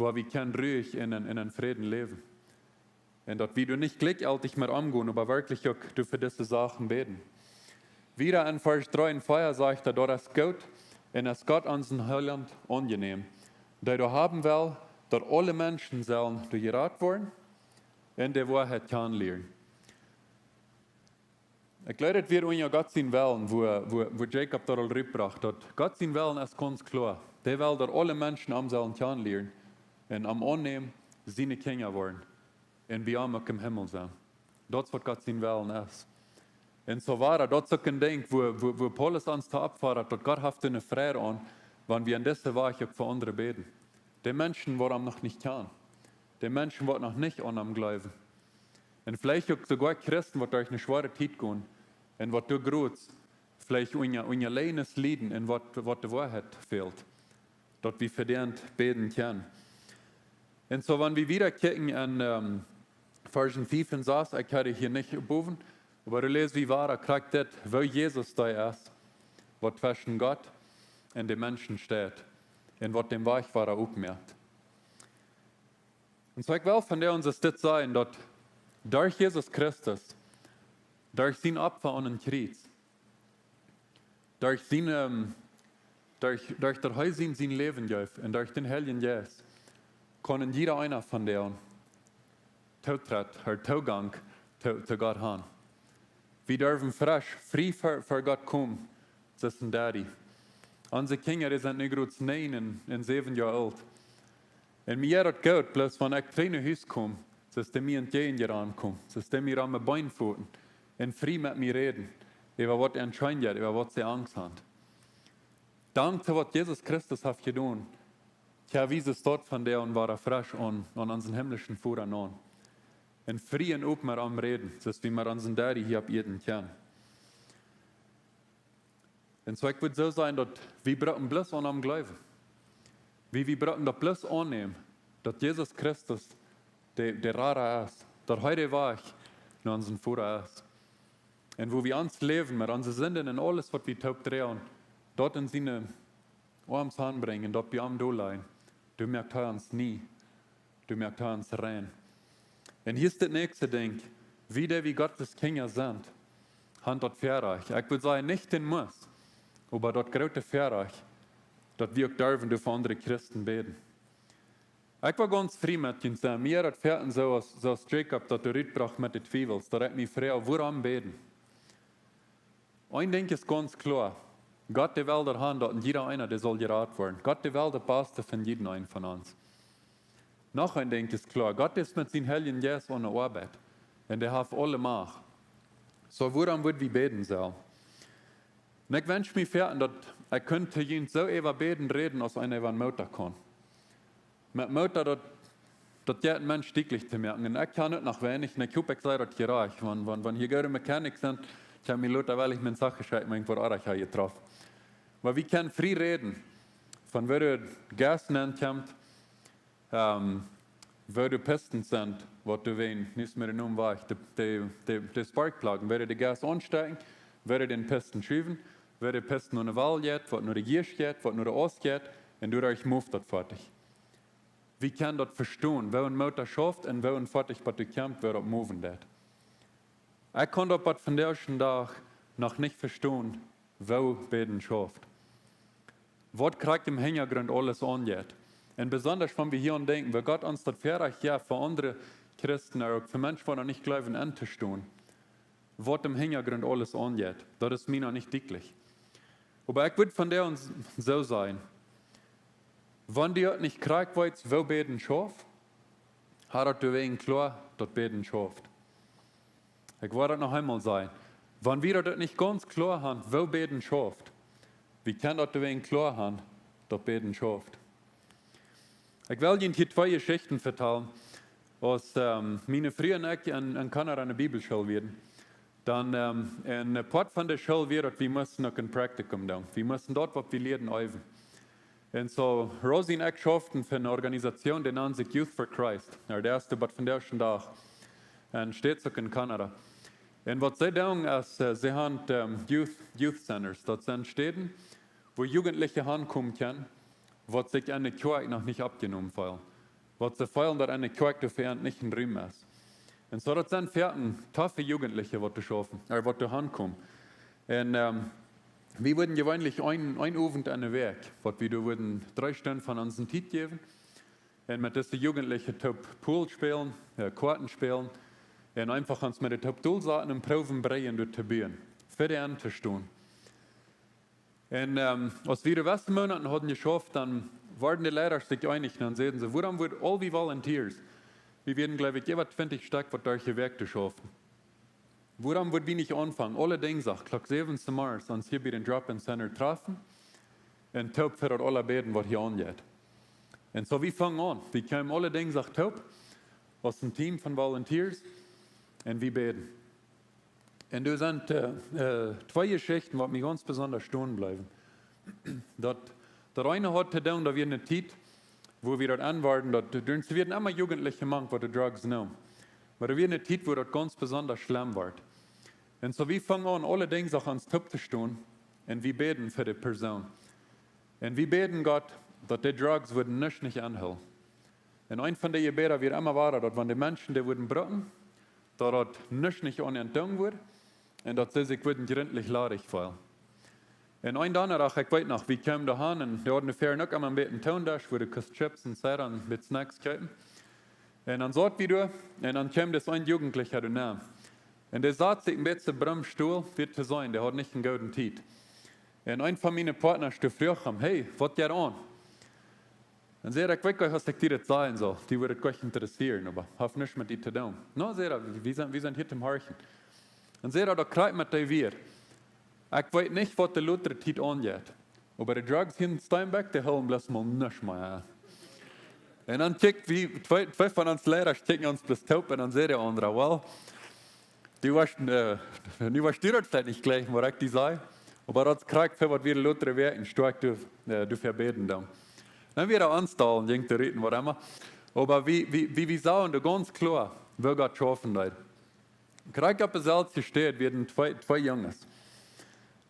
wua wie kjennen ruich en, en, en Fräd läwen. Un daut wie doa nich jlikjjeltich met omgonen, oba werkjlich uk doa fa dise Sachen bäden. Wieda en Varsch dree un vea sajcht hee: Daut es goot un es Gott, onsen Heilaunt, aunjenäm, dee daut haben well, daut aule Menschen sellen doajerat woaren un de Woarheit kjanen lieren. Ekj jleew, daut wia unja Gott sien Wellen, wua, wua, wua Jacob daut aul rutbrocht, daut Gott sien Wellen es gaunz kloa. Dee well, daut aule Menschen am sellen kjanen lieren un am aunnämen, siene Kjinja woaren un bie am uk em Himmel sennen. Daut es, waut Gott sien Wellen es. Un soo wieda, daut es uk een Dinkj, wua, wua, wua Paulus ons to oppfoddat, daut Gott haft eene Freid aun, wan wie en dise Wäaj uk fa aundre bäden. De Menschen, waut am noch nich kjanen. De Menschen, waut noch nich aun am jleewen. Un veleicht uk soogoa Christen, waut derch eene schwoare Tiet gonen un waut doa groots veleicht unja, unja Läajes lieden un waut, waut de Woarheit fält, daut wie fa dee bäden kjennen. Un soo, wan wie wieda kjikjen en, ähm, Varsch fiew un sas, ekj hab dee hia nich bowen, oba doa läs wie wieda, krakjt dit, woo Jesus dee es, waut tweschen Gott un de Menschen steit un waut dän Wajch wieda opmoakt. Un soo, ekj well vondoag ons dit sajen, daut derch Jesus Christus, derch sien Opfa aun daut Kjriez, derch sien, ähm, derch, derch daut hee sien, sien Läwen jeef un derch dän Heiljen Jeist, kaun jieda eena vondoag Tootritt, ooda Toogank to, to Gott haben. Wie derwen fresch, frie ver, ver Gott komen, soo aus een Daddy. Onse Kjinja, dee sent nu groots näajen un, un säwen Joa oolt. Un mie jeit daut goot, bloos wan ekj trigj no Hus kom, soo aus dee mie entjäajen jerant komen, soo aus dee mie aun mien Been foten un frie met mie räden, äwa waut an scheen jeit, äwa waut see Angst haben. Dank to waut Jesus Christus haft jedonen, jo, wie sent daut vondoag un wieren fresch aun, aun onsen himlischen Voda aun. Un frie un open met am räden, soo aus wie met onsen Daddy hia opp Ieed kjennen. Un soo, ekj wudd soo sajen, daut wie brucken bloos aun am jleewen. Wie, wie brucken daut bloos aunnämen, daut Jesus Christus de, de Rada es, daut hee de Wajch no onsen Voda es. Un wua wie ons Läwen met onse Sinden un aules, waut wie toop droagen, daut en siene Oarms aunbrinjen, daut bie am dol lajen, doa moakt hee ons nie, doa moakt hee ons rein. Un hia es daut näakjste Dinkj, wie, dee wie Gott siene Kjinja sent, haben daut Väarajcht. Ekj wudd sajen, nich dän Must, oba daut groote Väarajcht, daut wie uk derwen doa fa aundre Christen bäden. Ekj wudd gaunz frie met junt sennen, mie daut foaken soo aus, soo aus Jacob daut doa rutbrocht met de Twiewels, daut ekj mie froag, wuarom bäden? Een Dinkj es gaunz kloa. Gott, dee well daut han, daut een jieda eena, dee saul jerat woaren. Gott, dee well daut Baste fa jieda eenen von ons. Noch een Dinkj es kloa: Gott es met sienen Heiljen Jeist aun de Oabeit. Un dee haft aule Macht. Soo, wuarom wudd wie bäden sellen? Un ekj wensch mie fa, daut ekj kunn to junt soo äwa bäden räden, aus eena äwa een Motor kaun. Met Motor, daut, daut jeit een Mensch dietlich to moaken. Un ekj kaun daut noch weinich, un ekj hop, ekj saj daut jerajcht. Wan, wan, wan hia goode Mechanics sent, ekj hab mie lota, wiels ekj mien Sach jeschekjt, mien Woat orrajcht jetroffen. Oba wie kjennen frie räden von woo de Gas nenn kjemt, ähm, woo de Pistons sent, waut doa wan, nich mea de Nomen wajch, de, de, de, de Sparkpluggen, woo de Gas aunstekjen, woo de Piston schuwen, woo de Piston aun de Wal jeit, waut no de Giesch jeit, waut no de Aus jeit, un doaderch moved daut Foatich. Wie kjennen daut vestonen, woo een Motor schauft un woo een Foatich waut doa kjemt, woo daut moven deit. Ekj kaun daut bat vondoag dän Dach noch nich vestonen, woo bäden schauft. Waut krakjt em Hinjagrunt aules aunjeit. Un besonda, wan wie hia aun denkjen, woo Gott ons daut Väarajcht jeft, fa aundre Christen, ooda uk fa Menschen, waut noch nich jleewen, auntostonen, waut em Hinjagrunt aules aunjeit. Daut es mie noch nich dietlich. Oba ekj wudd vondoag soo sajen: Wan du daut nich krakjt weetst, woo bäden schauft, ha daut doawäajen kloa, daut bäden schauft. Ekj woa daut noch eemol sajen. Wan wie daut nich gaunz kloa han, woo bäden schauft, wie kjennen daut doawäajen kloa han, daut bäden schauft. Ekj well junt hia twee Jeschichten vetalen. Aus, ähm, miene Fru un ekj en, en Kanada aun de Bibelschool wieren, dan, ähm, een Poat von de School wia, daut wie musten uk een Praktikum doonen. Wie musten daut, waut wie lieeden, eewen. Un soo, Rosie un ekj schauften fa eene Organisation, dee nant sikj Youth for Christ. Nä, dee es bat vondoag dän Dach. Un steit uk en Kanada. Un waut see doonen es, äh, see han, ähm, Youth, Youth Centers. Daut sent Städen, wua Jugendliche hankomen kjennen, waut sikj enne Kjoakj noch nich oppjenomen feelen. Waut see feelen, daut enne Kjoakj doa fa an nich een Rum es. Un soo, daut sent foaken toffe Jugendliche, waut doa schaufen, ooda waut doa hankomen. Un, ähm, wie wudden jeweenlich een, een Owent enne Wäakj, waut wie doa wudden dree Stunden von onse Tiet jäwen. Un met dise Jugendliche toop Pool spälen, äh, Koaten spälen. Un eefach ons met dee toop dol saten un proowen, Breien doa to buen. Fa dee auntostonen. Un, ähm, aus wie de latste Moonaten hauden jeschauft, dan worden de Leidasch sikj eenich un dan säden see: "Wuarom wudd aul wie Volunteers, wie wieren, jleew ekj, äwa twintich Stekj, waut doa jewäakjt to schaufen, wuarom wudd wie nich aunfangen, aule Dinjsdach, Klock säwen zemorjes, ons hia bie dän Drop-in Center trafen un toop fa daut aula bäden, waut hia aunjeit?" Un soo, wie fungen aun. Wie kjeemen aule Dinjsdach toop, aus een Team von Volunteers, un wie bäden. Un doa sent, äh, äh, twee Jeschichten, waut mie gaunz besonda stonen bleewen. Daut, daut eene haud to doonen, daut wia eene Tiet, wua wie daut aunworden, daut, doa wieren emma Jugendliche mank, waut de Drugs neemen. Oba doa wia eene Tiet, wua daut gaunz besonda schlemm wort. Un soo, wie fungen aun, aule Dinjsdach ons toop to stonen, un wie bäden fa dee Persoon. Un wie bäden Gott, daut dee Drugs wudden nuscht nich aunhoolen. Un eent von dee Jebäda wia emma wada, daut wan de Menschen dee wudden brucken, daut daut nuscht nich aun an doonen wudd, un daut see sikj wudden jrintlich ladich feelen. Un een Donnadach, ekj weet noch, wie kjeemen doa han, un dee hauden doa väaren uk emma een bät Toondesch, wua du kust Chips un Cider un een bät Snacks kjeepen. Un dan saut wie doa, un dan kjeem dis een Jugendlicha doa nenn. Un dee saut sikj een bät brumm stool, wia to seenen, dee haud nich eene goode Tiet. Un een von miene Partners, dee fruach am: "Hey, waut jeit aun?" Un säd: "Ekj weet goanich, aus ekj die daut sajen saul. Die wudd daut goanich interessieren, oba haft nuscht met die to doonen." "Nä," säd hee, "wie sent, wie sent hia toom horchen." Un säd hee: "Daut krakjt met dee wia. Ekj weet nich, waut de lotre Tiet aunjeit. Oba de Drugs hia en Steinbach, dee hoolen bloos mol nuscht mea aun." Un dan kjikjt wie, twee, twee von ons Leidasch kjikjten ons bloos toop un dan säd de aundra: "Well, du woascht, äh, nu woascht du daut veleicht nich jlikjen, waut ekj die saj, oba daut krakjt fa waut wie de lotre Wäakj en stoakj doa, äh, doa fa bäden doonen." Dan wia hee aunjestonen, jinkj to rieten, waut emma. Oba wie, wie, wie, wie sagen doa gaunz kloa, woo Gott schaufen deed. Krakjt opp de selwje Städ wieren twee, twee Junges.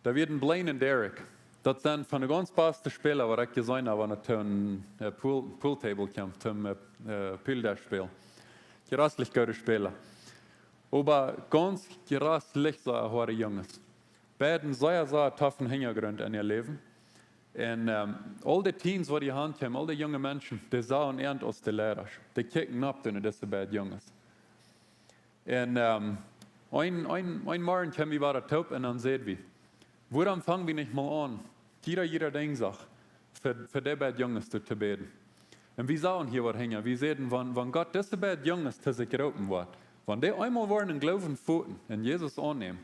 Doa wieren Blaine un Derek. Daut sent von de gaunz baste Späla, waut ekj jeseenen hab, wan et toom, äh, Pool, Pool Table kjemt, toom, äh, äh, Pooldesch spälen. Jreslich goode Späla. Oba gaunz jreslich sea hoade Junges. Beid een sea, sea toffen Hinjagrunt en äa Läwen. Un, ähm, aul de Teens, waut hia han kjeemen, aul de junge Menschen, dee sagen an aus de Leidasch. Dee kjikjten opp no dise beid Junges. Un, ähm, een, een, een Morjen kjeemen wie wada toop un dan säden wie: Wuarom fang wie nich mol aun, jieda, jieda Dinjsdach fa, fa dee beid Junges to, to bäden? Un wie sagen hia waut hinja. Wie säden, wan, wan Gott dise beid Junges to sikj roopen woat, wan dee eemol woaren em Gloowen foten un Jesus aunnämen,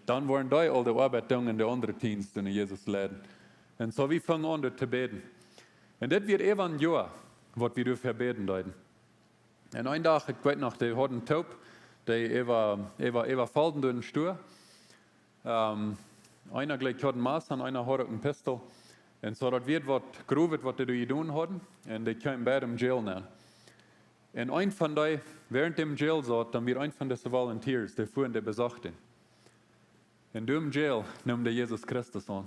dan woaren dee aul de Oabeit doonen un de aundre tieen no Jesus leiden. Un soo, wie fungen aun doa to bäden. Un dit wia äwa een Joa, waut wie doafäa bäden deeden. Un een Dach, ekj weet noch, dee hauden toop, dee äwa, äwa, äwa Felden doa em Stua. Ähm, eena jlikj haud een Massa un eena haud uk een Pistol. Un soo daut wia waut Growet, waut dee doa jedonen hauden. Un dee kjeemen beid em Jail nenn. Un een von dee, wäarent dee em Jail saut, dan wia een von dise Volunteers, dee fua un dee besocht am. Un doa em Jail neem dee Jesus Christus aun.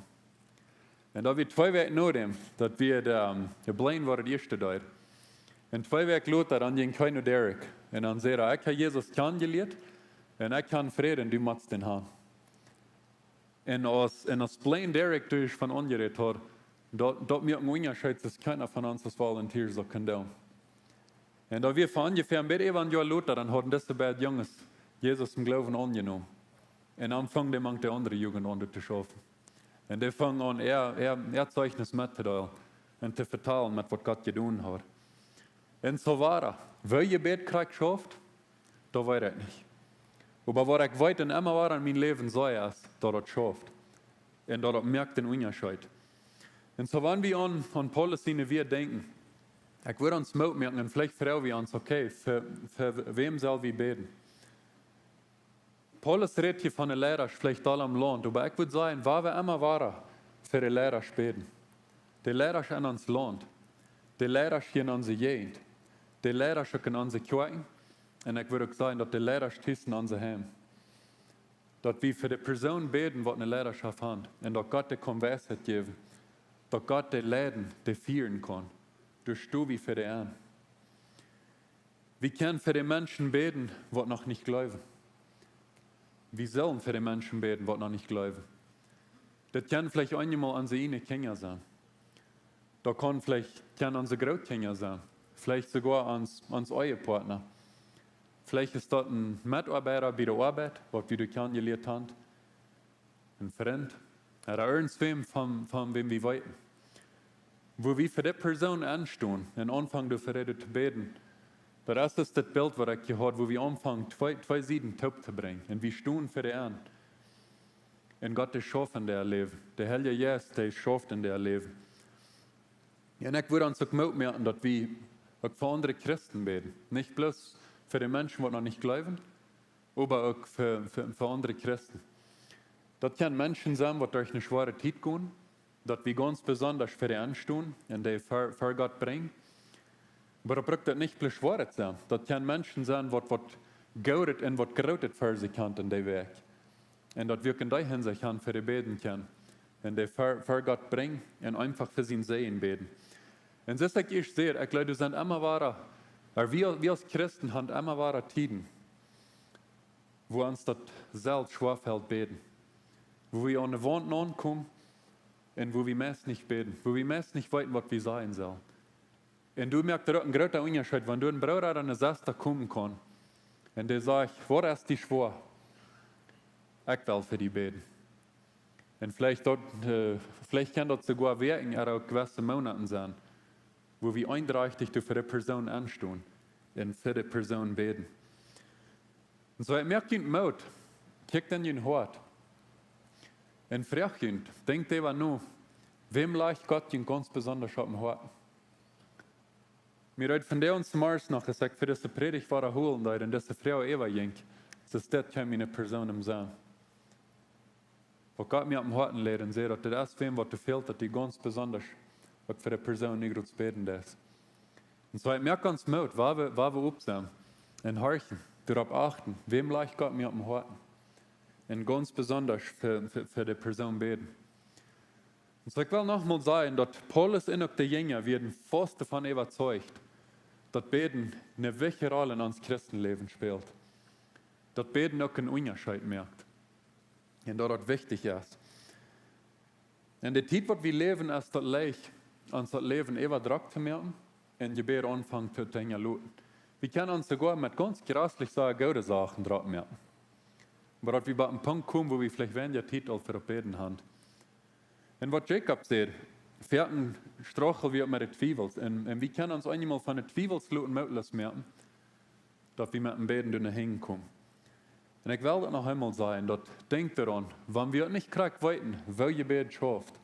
Un daut wia twee Wäakj no däm, daut wia de, ähm, de Blaine, waut daut ieeschte deed. Un twee Wäakj lota, dan jinkj hee no Derek. Un dan säd hee: "Ekj hab Jesus kjanen jelieet. Un ekj hab Fräd, du motst dän han." Un aus, un aus Blaine Derek doa von aunjerät haud, daut, daut muak een Unjascheet, daut kjeena von ons aus Volunteers daut kunn doonen. Un daut wia fa onjefäa een bät äwa een Joa lota, dan hauden dise beid Junges Jesus em Gloowen aunjenomen. Un dan fungen dee mank de aundre Jugend aun to schaufen. Un dee fungen aun äa, äa, äa Zeichnis mettodeelen un to vetalen met waut Gott jedonen haud. Un soo wia daut. Woo Jebäd krakjt schauft, daut weet ekj nich. Oba waut ekj weet un emma wada en mien Läwen see es, daut daut schauft. Un daut daut moakt een Unjascheet. Un soo, wan wie aun, aun Paulus siene Wieed denkjen, ekj wudd ons Moot moaken un veleicht froag wie ons, okay, fa, fa wäm sell wie bäden? Paulus rät hia von de Leidasch veleicht aul aum Launt, oba ekj wudd sajen, wan wie emma wada fa de Leidasch bäden. De Leidasch en ons Launt. De Leidasch hia en onse Jäajent. De Leidasch uk en onse Kjoakjen. Un ekj wudd uk sajen, daut de Leidasch tus en onse Heim. Daut wie fa de Persoon bäden, waut ne Leidasch haft. Un daut Gott dee kaun Weisheit jäwen. Daut Gott dee leiden, dee fieren kaun. Doa sto wie fa dee aun. Wie kjennen fa de Menschen bäden, waut noch nich jleewen. Wie sellen fa de Menschen bäden, waut noch nich jleewen. Daut kjennen veleicht eenjemol onse ieejne Kjinja sennen. Daut kaun veleicht, kjennen onse Grootkjinja sennen. Veleicht soogoa ons, ons Ehepartner. Veleicht es daut een Metoabeida bie de Oabeit, waut wie doa kjanen jelieet haben. Een Frint. Ooda irjentwäm von, von wäm wie weeten. Wua wie fa dee Persoon aunstonen un aunfangen doa fa dee to bäden. Daut es daut Bilt, waut ekj hia haud, wua wie aunfangen, twee, twee Sieden toop to brinjen. Un wie stonen fa dee aun. Un Gott, dee schauft en äa Läwen. De Heilje Jeist, dee schauft en äa Läwen. Un ekj wudd ons uk Moot moaken, daut wie uk fa aundre Christen bäden. Nich bloos fa de Menschen, waut noch nich jleewen, oba uk fa, fa, fa aundre Christen. Daut kjennen Menschen sennen, waut derch ne schwoare Tiet gonen, daut wie gaunz besonda fa dee aunstonen un dee ver, ver Gott brinjen. Oba daut brukt daut nich bloos Wieed sennen. Daut kjennen Menschen sennen, waut, waut Goodet un waut Grootet ver sikj haben en dee Wäakj. Un daut wie uk en dee Hinsicht han fa dee bäden kjennen. Un dee ver, ver Gott brinjen un eefach fa sienen Säajen bäden. Un soo aus ekj ieescht säd, ekj jleew, doa sent emma wada, ooda wie, wie aus Christen haben emma wada Tieden, wua ons daut selfst schwoa felt bäden. Wua wie aun de Waunt aunkomen un wua wie meist nich bäden. Wua wie meist nich weeten, waut wie sajen sellen. Un doa moakt daut uk een groota Unjascheet, wan doa een Brooda ooda ne Sesta komen kaun un dee sajcht: "Waut es die schwoa? Ekj well fa die bäden." Un veleicht daut, äh, veleicht kaun daut soogoa Wäakjen ooda uk jewesse Moonaten sennen, wua wie eendrajchtich doa fa dee Persoon aunstonen un fa dee Persoon bäden. Un soo, ekj moak junt Moot, kjikjt en jun Hoat. Un froagt junt, denkjt äwa no, wäm lajcht Gott junt gaunz besonda oppem Hoat? Mie deed vondoag zemorjes noch, aus ekj fa dise Prädicht wada hoolen deed un dise Froag äwajinkj, soo es daut kjeene Persoon em Senn, waut Gott mie oppem Hoat läd un säd, daut daut es wäm, waut doa fält, daut du gaunz besonda uk fa dee Persoon nu jrod bäden deist. Un soo, ekj moak ons Moot, wan wie, wan wie opp sennen un horchen, doaropp achten, wäm lajcht Gott mie oppem Hoat. Un gaunz besonda fa, fa, fa dee Persoon bäden. Un soo, ekj well noch mol sajen, daut Paulus un uk de Jinja wieren faust doavon äwazeicht, daut Bäden ne wichtje Roll en ons Christenläwen spält. Daut Bäden uk een Unjascheet moakt. Un daut daut wichtich es. En de Tiet, waut wie läwen, es daut leicht, ons daut Läwen äwadrock to moaken un Jebäd aunfangen to, to hinjaloten. Wie kjennen ons soogoa met gaunz jreslich sea goode Sachen drock moaken. Oba daut wie bie een Punkt komen, wua wie veleicht weinja Tiet aul fa daut Bäden haben. Un waut Jakob säd, foaken struggle wie met de Twiewels. Un, un wie kjennen ons eenjemol von de Twiewels loten mootloos moaken, daut wie met een Bäden doa nich hinkomen. Un ekj well daut noch eemol sajen, daut denkjt doaraun, wan wie daut nich krakjt weeten, woo Jebäd schauft,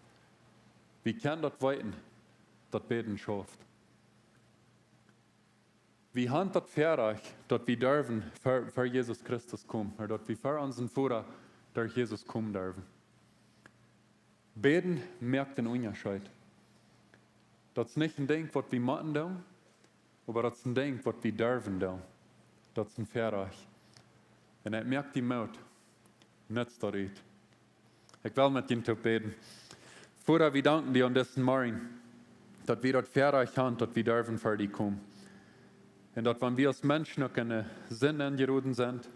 wie kjennen daut weeten, daut Bäden schauft. Wie haben daut Väarajcht, daut wie derwen ver, ver Jesus Christus komen, ooda daut wie ver onsen Voda derch Jesus komen derwen. Bäden moakt een Unjascheet. Daut es nich een Dinkj, waut wie motten doonen, oba daut es een Dinkj, waut wie derwen doonen. Daut es een Väarajcht. Un et moakt die Moot, nutzt daut ut. Ekj well met junt toop bäden. Voda, wie danken die aun disen Morjen, daut wie daut Väarajcht haben, daut wie derwen ver die komen. Un daut, wan wie aus Menschen uk enne Sind enjeroden sent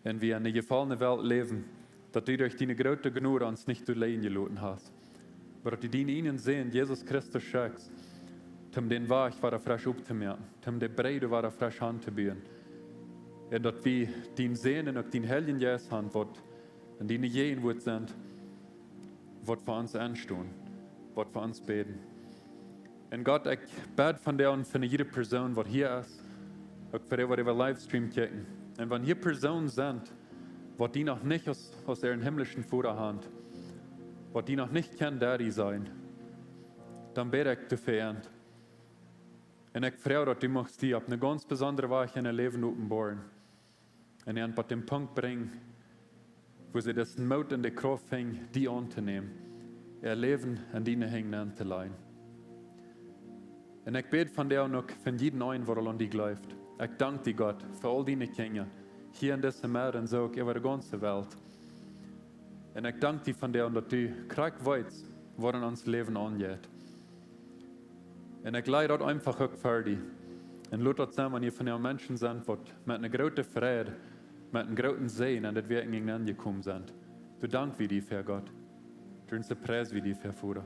un wie enne jefollne Welt läwen, daut du derch diene groote Jnod ons nich auleen jeloten hast, oba daut du dienen eenen Sän, Jesus Christus, schekjst, om dän Wajch wada fresch opptomoaken, om de Breed wada fresch auntoboen. Un daut wie dien Sän un uk dien Heiljen Jeist haben, waut en diene Jäajenwoat sent, waut fa ons enstonen, waut fa ons bäden. Un Gott, ekj bäd vondoag fa jiede Persoon, waut hia es, uk fa dee, waut äwa Livestream kjikjen. Un wan hia Persoonen sent, waut die noch nich aus, aus äaren himmlischen Voda haben, waut die noch nich kjennen Daddy sajen, dan bäd ekj doafäa. Un ekj froag, daut du muchst die opp eene gaunz besondre Wajch en äa Läwen openboaren. Un an bot dän Punkt brinjen, wua see disen Moot un de Krauft finjen, die auntonämen, äa Läwen en diene Henj auntolajen. Un ekj bäd vondoag uk fa jieda eenen, waut aul aun die jleeft. Ekj dank die, Gott, fa aul diene Kjinja, hia en dise Medd un soo uk äwa de gaunze Welt. Un ekj dank die vondoag, daut du krakjt weetst, waut en ons Läwen aunjeit. Un ekj laj daut eefach uk ver die. Un lot daut sennen, wan hia vondoag Menschen sent, waut met eene groote Freid, met eenen grooten Sän en dit Werk enjekomen sent. Doa dank wie die fa, Gott. Doa pries wie die fa, Voda.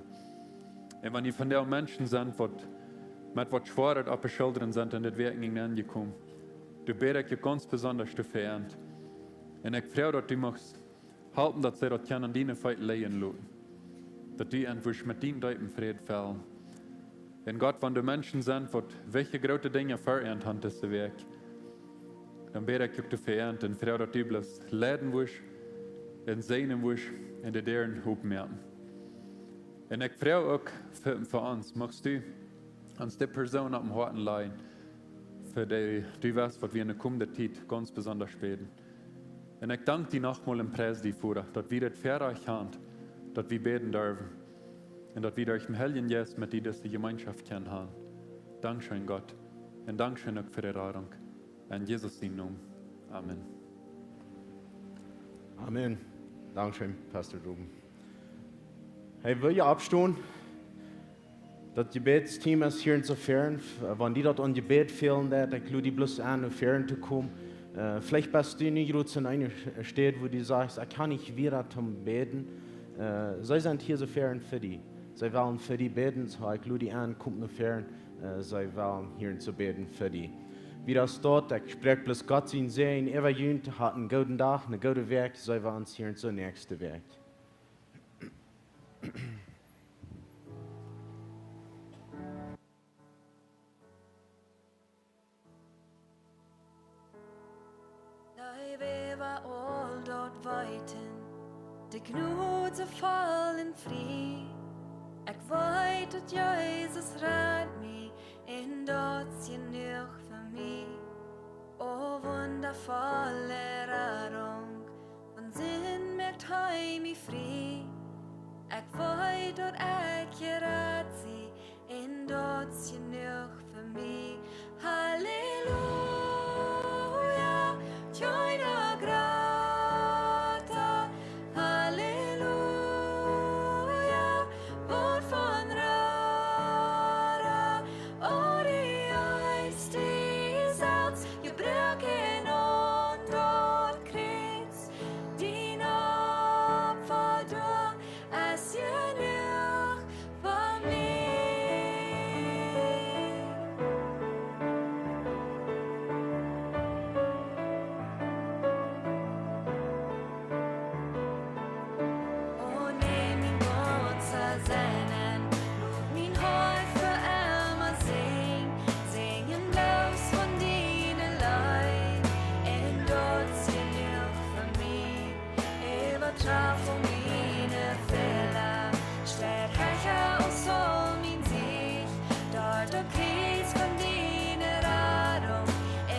Un wan hia vondoag Menschen sent, waut met waut Schwoaret oppe Schuldren sent en dit Werk enjekomen, doa bäd ekj uk gaunz besonda doafäa. Un ekj froag, daut du muchst halpen, daut see daut kjennen aun diene Feet lijen loten. Daut du an wurscht met dienen deepen Fräd fellen. Un Gott, wan doa Menschen sent, waut wichtje groote Dinja ver an haben dise Wäakj, dan bäd ekj uk doafäa un froag, daut du bloos leiden wurscht un säajnen wurscht un de Däaren opmoaken. Un ekj froag uk fa, fa ons, muchst du ons de Persoon opp däm Hoaten lajen, fa dee du weetst, waut wie en de komende Tiet gaunz besonda bäden. Un ekj dank die nochmol un pries die, Voda, daut wie dit Väarajcht haben, daut wie bäden derwen. Un daut wie derch dän Heiljen Jeist met die dise Jemeenschoft kjennen haben. Dankscheen, Gott. Un dankscheen uk fa de Radunk. En Jesus sienen Nomen. Amen. Amen. Dankscheen, Pastor Ruben. Hey, well jie oppstonen? Daut Jebädsteam es hia en soo väaren, f-, wan die daut aun Jebäd fälen deit, ekj lod die bloos en, no väaren to komen. Äh, veleicht best du nu krakjt en eene Städ, wua du sajchst, ekj kaun nich wieda toom bäden. Äh, see sent hia soo väaren fa die. See wellen fa die bäden, soo ekj lod die en, kom no väaren. Äh, see wellen hia en soo bäden fa die. Wieda es daut, ekj spräakj bloos Gott sienen Säajen äwa junt, hat eenen gooden Dach, eene goode Wäakj, see wie ons hia en soo näakjste Wäakj. Dee, wäa aul daut weeten, de Jnod soo voll un frie. Ekj weet, daut Jesus rat mie, un daut es jenuach fa mie. O wundafolle Radunk, von Sind moakt hee mie frie. Ekj weet, daut ekj jerat sie, un daut es jenuach fa mie. Halleluja, kjeena jrata. Halleluja, woat von rara. O dee es dee selfst jebroaken aun daut Kjriez. Dien Opfa doa es jenuach fa mie. Strof fa miene Fäla steit hecha aus aul mien Sieg. Doa aum Kjriez funk ekj diene Radunk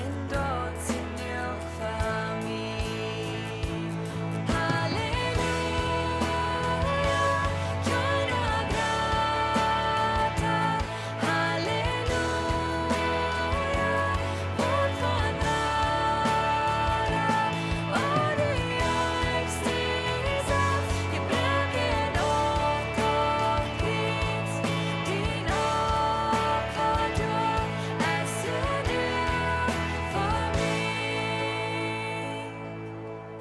un daut es jenuach fa mie. Halleluja, kjeena jrata. Halleluja, Wuat von Rara, o du jeist die selfst, jebrukt aum Kjriez, dien Opfa es jenuach fa mie.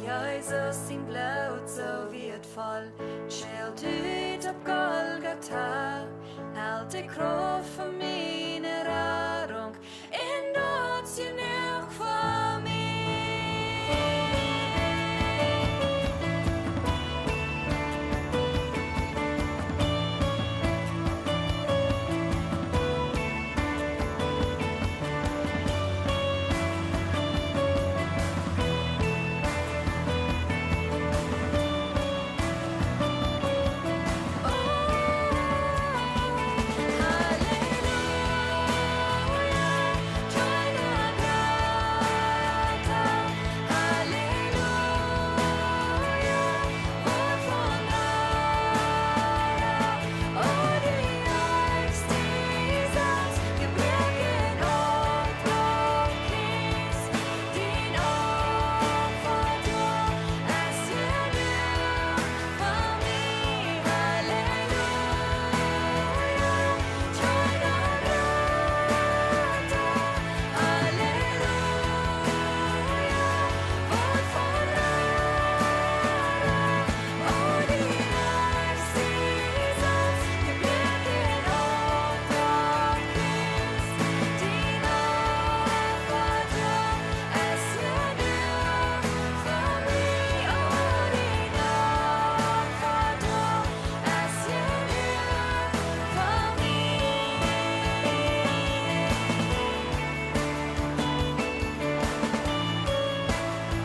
Jesus sien Bloot soo wieetvoll, schelt ut opp Golgata, helt de Kjreuz